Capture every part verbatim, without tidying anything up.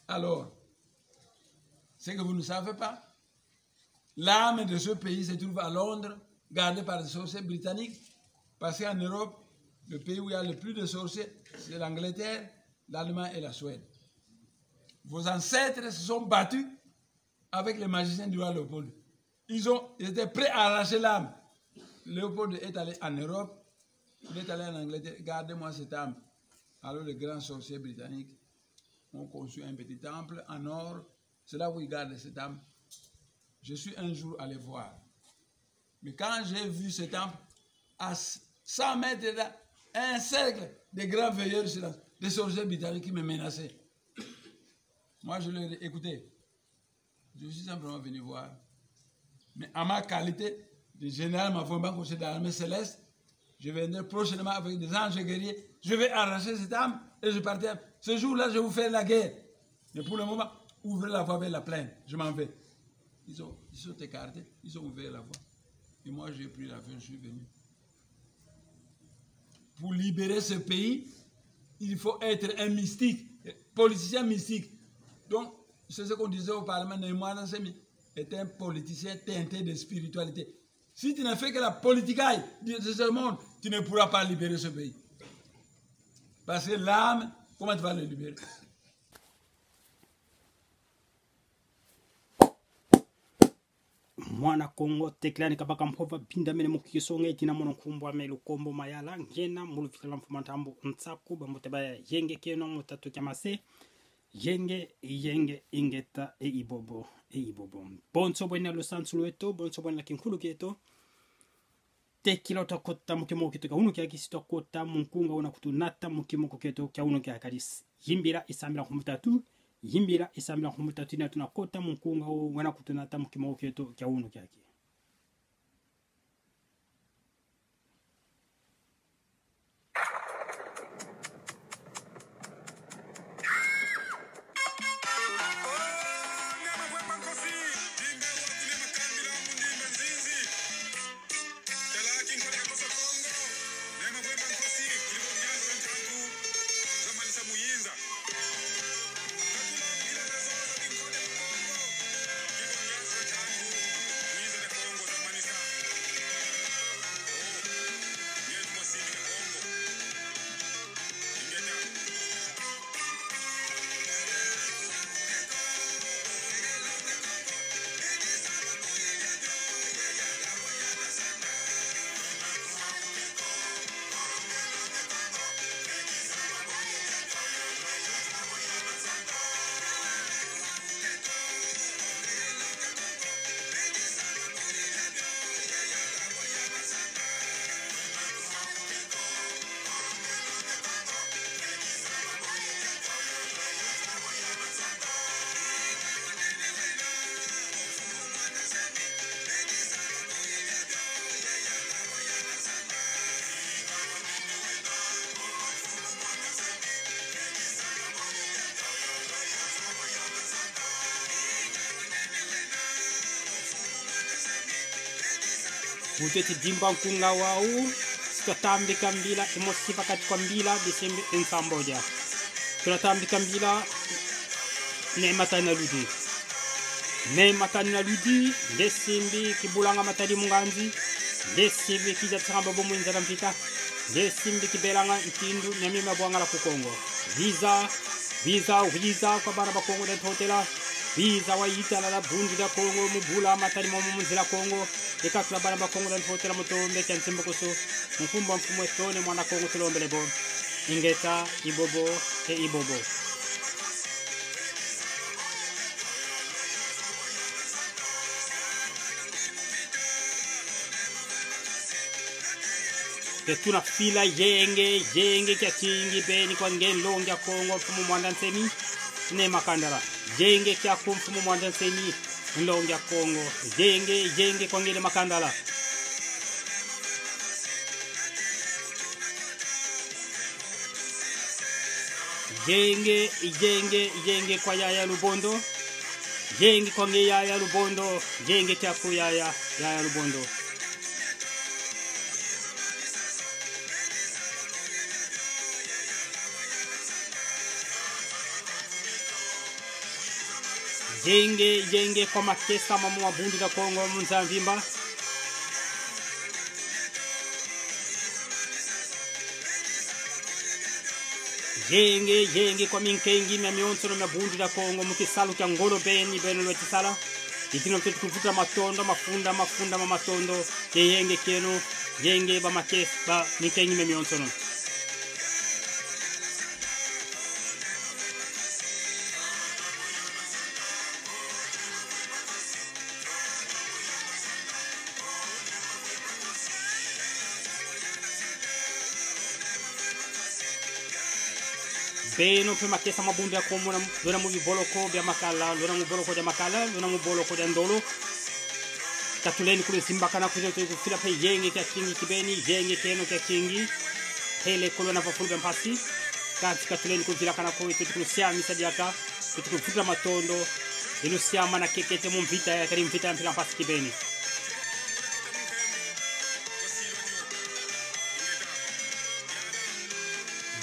Alors, ce que vous ne savez pas, l'âme de ce pays se trouve à Londres, gardée par les sorciers britanniques, parce qu'en Europe, le pays où il y a le plus de sorciers, c'est l'Angleterre, l'Allemagne et la Suède. Vos ancêtres se sont battus avec les magiciens du roi Léopold. Ils ont, ils étaient prêts à arracher l'âme. Léopold est allé en Europe, il est allé en Angleterre, gardez-moi cette âme. Alors les grands sorciers britanniques ont construit un petit temple en or. C'est là où ils gardent cette âme. Je suis un jour allé voir. Mais quand j'ai vu ce temple, à cent mètres là, un cercle de grands veilleurs, des sorciers britanniques qui me menaçaient. Moi, je leur ai dit, écoutez, je suis simplement venu voir. Mais à ma qualité de général Mavwemba, conseiller de l'armée céleste, je viendrai prochainement avec des anges guerriers. Je vais arracher cette âme et je partirai. Ce jour-là, je vous fais la guerre. Mais pour le moment, ouvrez la voie vers la plaine. Je m'en vais. Ils ont, ils sont écartés, ils ont ouvert la voie. Et moi, j'ai pris l'avion, je suis venu. Pour libérer ce pays, il faut être un mystique, politicien mystique. Donc, c'est ce qu'on disait au Parlement, Nemoana Nsemi est un politicien teinté de spiritualité. Si tu ne fais que la politique de ce monde, tu ne pourras pas libérer ce pays. Parce que l'âme, comment tu vas le libérer? Mwana Kongo, tekila ni kabaka mpova, binda mene mu kisonga, eti na mono nkumbu ame Lukombo Mayala, ngena mu luvila lwa Mfumu a Ntambu Nsaku, bambote ba yenge kieno mu tatu kia mase, yenge, yenge, ingeta, e ibobo, e ibobo. Bonso bwena lusansu lweto, bonso bwena kinkulu kieto. Tekila twakota mu kimoko kieto kia unu kiaki, si twakota mu nkunga una kutunata mu kimoko kieto kia unu kiaki. Kadi s-, yimbila i sambila nkumbu tatu, yimbila i sambila nkumbu tatu, ina tuna kota mu nkunga u-, una kutunata mu kimoko kieto kia unu kiaki. Muntu eti dimba nkunga wau, si twatambika mbila imosi va kati kwa mbila, bisimbi e nsamb'odia. Tunatambika mbila Ne Makani na Ludi. Ne Makani na Ludi, nge simbi kibulanga Matadi mu nganzi, nge simbi kiza tsamba bo mu inza na mvita, nge simbi kibelanga ntindu mia mio mia bwangala ku Kongo. Wiza, wiza, wiza kwa bana ba Kongo dia Ntotela. Wiza wa yitalala Bundu dia Kongo, mu bula matadi momo mu nzila Kongo. E kakula bana ba Kongo dia Ntotela mu tombe kia nzimbukusu. Mu nkumbu a Mfumu eto Ne Mwana Kongo tulombele bo. Ingeta, ibobo, e ibobo. Ke tuna fila yenge, yenge kia tingi beni kwa nge nlongi a Kongo, Mfumu Muanda Nsemi, Ne Makandala. Yenge kiaku, Mfumu Muanda Nsemi, nlongi a Kongo. Yenge, yenge kwa nge Ne Makandala. Yenge, yenge, yenge kwa yaya Lubondo. Yenge kwa nge yaya Lubondo. Yenge kiaku yaya, yaya Lubondo. Yenge, yenge kwa makesa mamo ma Bundu dia Kongo mu nza mvimba. Yenge, yenge kwa minkengi mia mionsono mia Bundu dia Kongo mu kisalu kia ngolo beni beno lweti sala. I dina lweti kuvuta matondo, mafunda, mafunda ma matondo, ye yenge kieno, yenge ba makesa, ba minkengi mia mionsono. Beno mpe makesa ma Bundu dia Kongo, luna mu biboloko bia makala, luna mu boloko dia makala, luna mu boloko dia ndolo. Katuleni kuluzimbakana kwiza kufila mpe yenge kia kingi kibeni, yenge kieno kia kingi. Hele kolo na vafulu bia mpasi. Kati katuleni kuvilakana ko, yeto tukulusiamisa diaka, yeto tukuluvuta matondo, ye lusiama na kekete mu mvita ya kadi mvita ya mpila mpasi kibeni.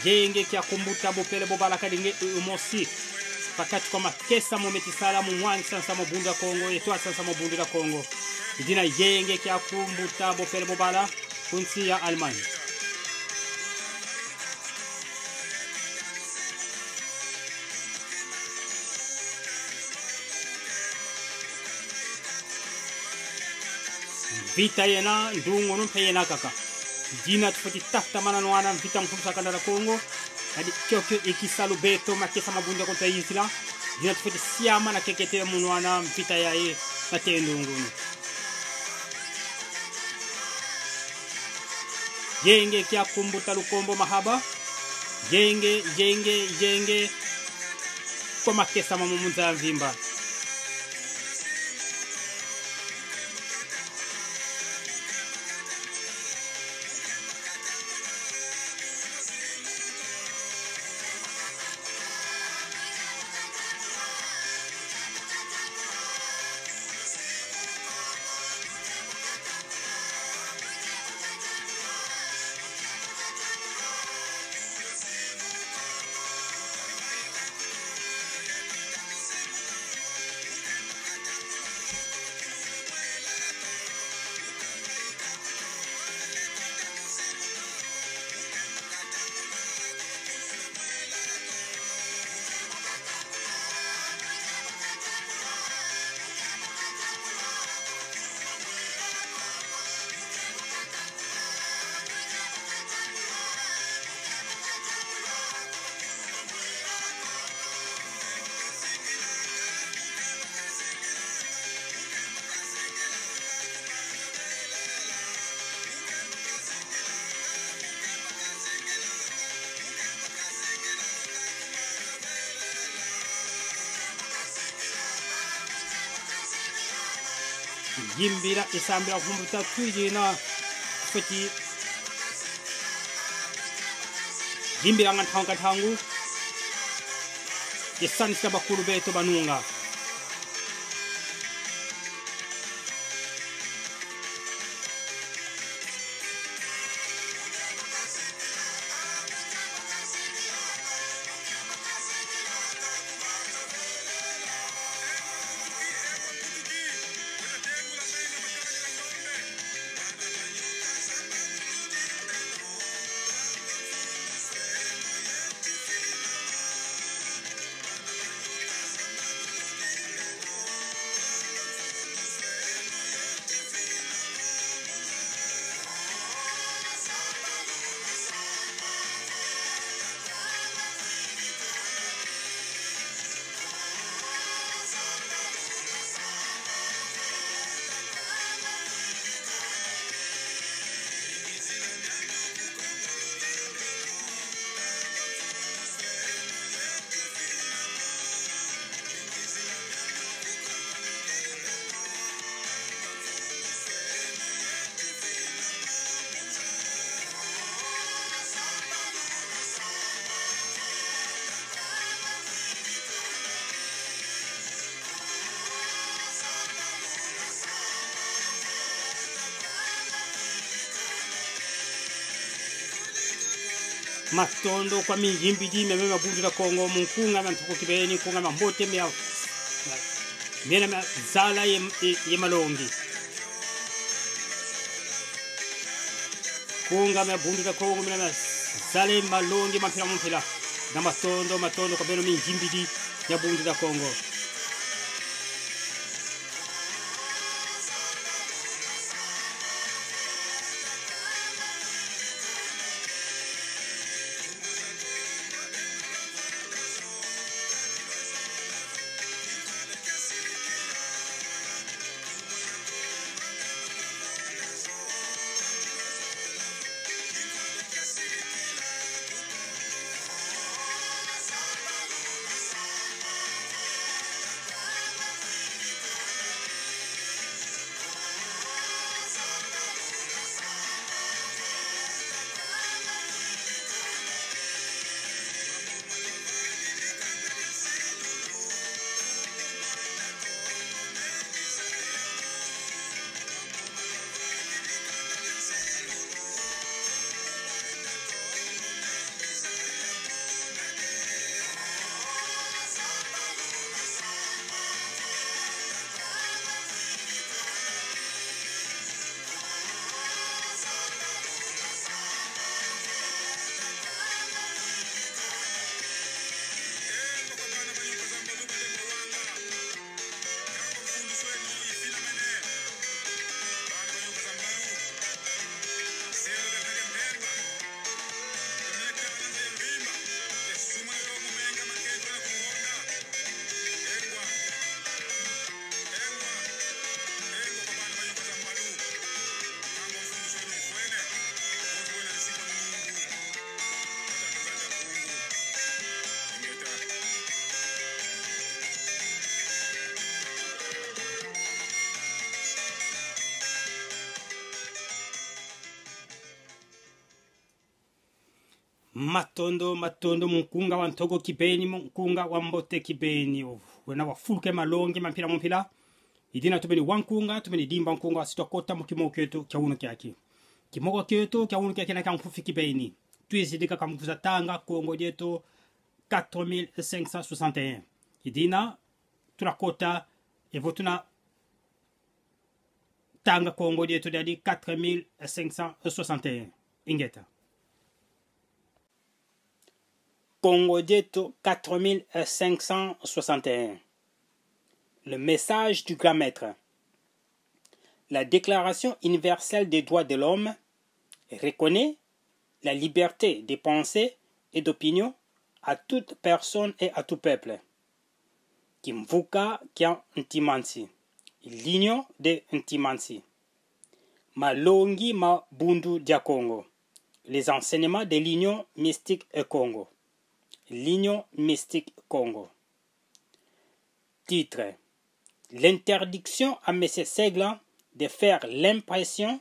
Yenge kia kumbuta bopele bobala kadi nge u-, umosi. Pa kati kwa makesa mo meti sala mu mwangi sansa mo Bundu dia Kongo, ye twa sansa mo Bundu dia Kongo. I dina yenge kia kumbuta bopele bobala ku nsi ya Allemagne. Mvita yena, ndungunu mpe yena kaka. Dina tufweti tatamana nwana mvita nkulu sa kanda dia Kongo. Kadi kiokio i kisalu beto makesa ma Bundu dia Kongo twayizila. Dina tufweti siama na kekete mu nwana mvita yayi na te ndungunu. Yenge kia kumbuta lukombo mahaba. Yenge, yenge, yenge. Kwa makesa mamo mu nza mvimba. Yimbila ye sambila nkumbu tatu yina fweti yimbilanga ntangu ka ntangu, ye sanisila bakulu beto banunga. Matondo kwa miyimbidi mia mia Bundu dia Kongo, mu nkunga mia ntoko kibeni, nkunga mia mbote mia, mia Miena mia zala ye, ye, ye malongi. Nkunga mia Bundu dia Kongo, miena mia zala ye malongi ma mpila mu mpila. Na matondo, matondo kwa beno mingimbidi mia Bundu dia Kongo. Matondo, matondo, mu nkunga wa ntoko kibeni, mu nkunga wa mbote kibeni. Wena wafuluka ye malongi ma mpila mu mpila. I dina tubeni wa nkunga, tubeni dimba nkunga, si twakota mu kimoko kieto kia wunu kiaki. Kimoko kieto kia wunu kiaki na kia mfufi kibeni. Twizidi kaka mu kwiza tanga Kongo dieto quatre mille cinq cent soixante et un. I dina tuna kota, evo tuna tanga Kongo dieto diadi quatre mille cinq cent soixante et un. Ingeta. Kongo dieto quatre mille cinq cent soixante et un. Le message du grand maître. La Déclaration universelle des droits de l'homme reconnaît la liberté de pensée et d'opinion à toute personne et à tout peuple. Kimvuka kia Ntimansi, l'Union de Ntimansi. Malongi ma Bundu dia Kongo, les enseignements de l'Union mystique e Kongo, l'Union mystique Kongo. Titre: l'interdiction à Monsieur Segla de faire l'impression,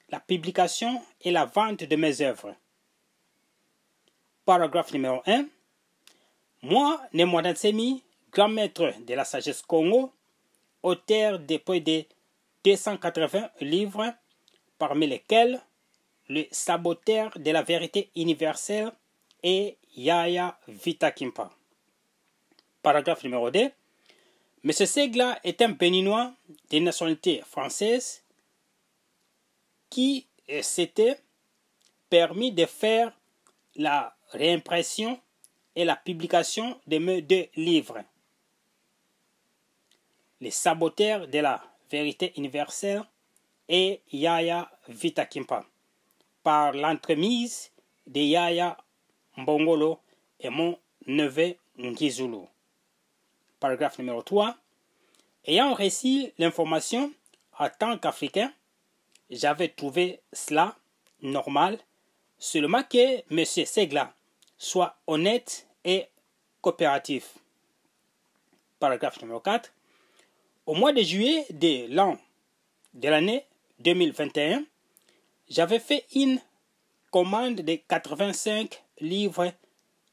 la publication et la vente de mes œuvres. Paragraphe numéro un. Moi, Ne Muanda Nsemi, grand maître de la sagesse Kongo, auteur de près de deux cent quatre-vingts livres, parmi lesquels Le Saboteur de la vérité universelle et Yaya Vita Kimpa. Paragraphe numéro deux. Monsieur Segla est un Béninois de nationalité française qui, euh, s'était permis de faire la réimpression et la publication de mes deux livres, Les Saboteurs de la vérité universelle et Yaya Vita Kimpa, par l'entremise de Yaya Mbongolo et mon neveu Ngizulu. Paragraphe numéro trois. Ayant reçu l'information en tant qu'Africain, j'avais trouvé cela normal, seulement que Monsieur Segla soit honnête et coopératif. Paragraphe numéro quatre. Au mois de juillet de l'an, de l'année deux mille vingt et un, j'avais fait une commande de quatre-vingt-cinq livres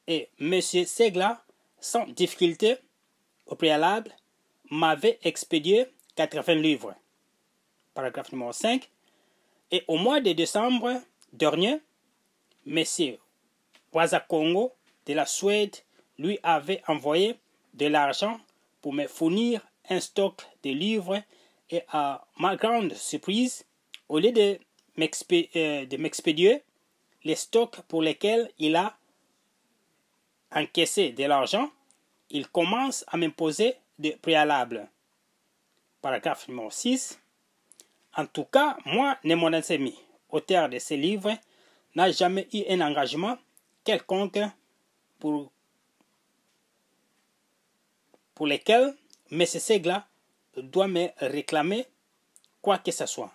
et Monsieur Segla, sans difficulté, au préalable, m'avait expédié quatre-vingts livres. Paragraphe numéro cinq. Et au mois de décembre dernier, Monsieur Waza Kongo de la Suède lui avait envoyé de l'argent pour me fournir un stock de livres et, à ma grande surprise, au lieu de m'expé-, euh, de m'expédier les stocks pour lesquels il a encaissé de l'argent, il commence à m'imposer des préalables. Paragraphe numéro six. En tout cas, moi, Ne Muanda Nsemi, auteur de ces livres, n'a jamais eu un engagement quelconque pour, pour lequel Monsieur Segla doit me réclamer quoi que ce soit.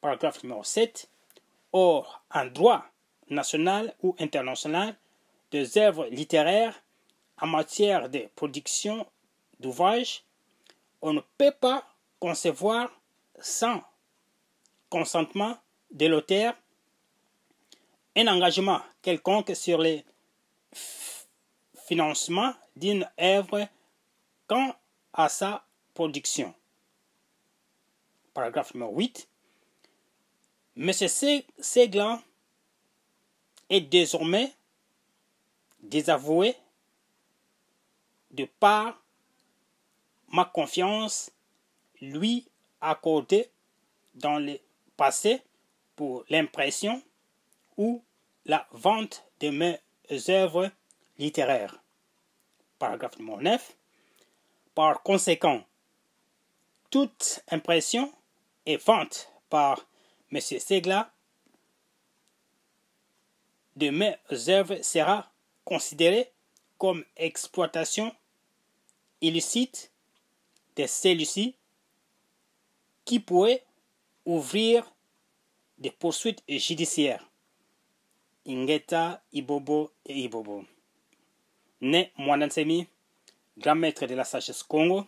Paragraphe numéro sept. Or, en droit national ou international des œuvres littéraires, en matière de production d'ouvrages, on ne peut pas concevoir sans consentement de l'auteur un engagement quelconque sur le f-, financement d'une œuvre quant à sa production. Paragraphe numéro huit. Monsieur Se-, Segla est désormais désavoué de par ma confiance lui accordée dans le passé pour l'impression ou la vente de mes œuvres littéraires. Paragraphe numéro neuf. Par conséquent, toute impression et vente par Monsieur Segla de mes œuvres sera considérée comme exploitation illicite de celui-ci qui pourrait ouvrir des poursuites judiciaires. Ingeta, ibobo et ibobo. Ne Muanda Nsemi, grand maître de la sagesse Kongo,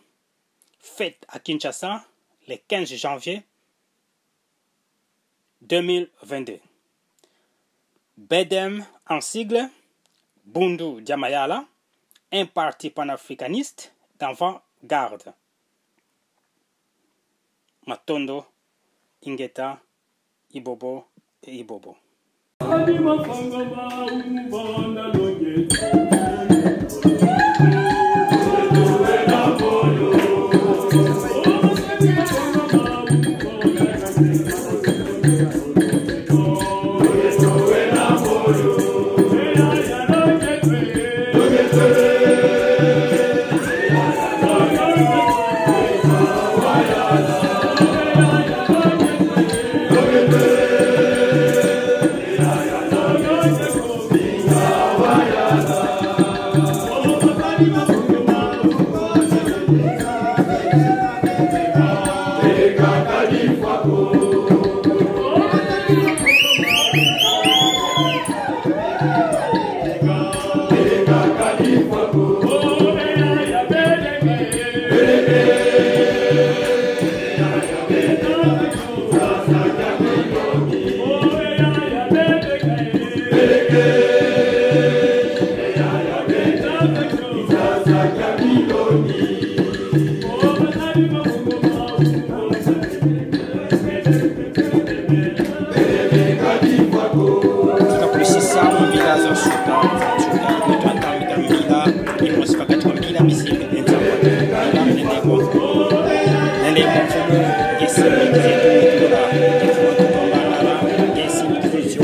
fête à Kinshasa le quinze janvier deux mille vingt-deux. BDM en sigle, Bundu dia Mayala, un parti panafricaniste d'avant-garde. Matondo, ingeta, ibobo et ibobo. Tuka kulisisa mu mbila za nsuka, za nsuka, kwetu ata mbila, mbila, imosi pakati kwa mbila mizingu, enza kwa mbila, nene kwa, nene kwa mfumu, yesi, mitize, tumba, mitize, tumba, yesi, mitize,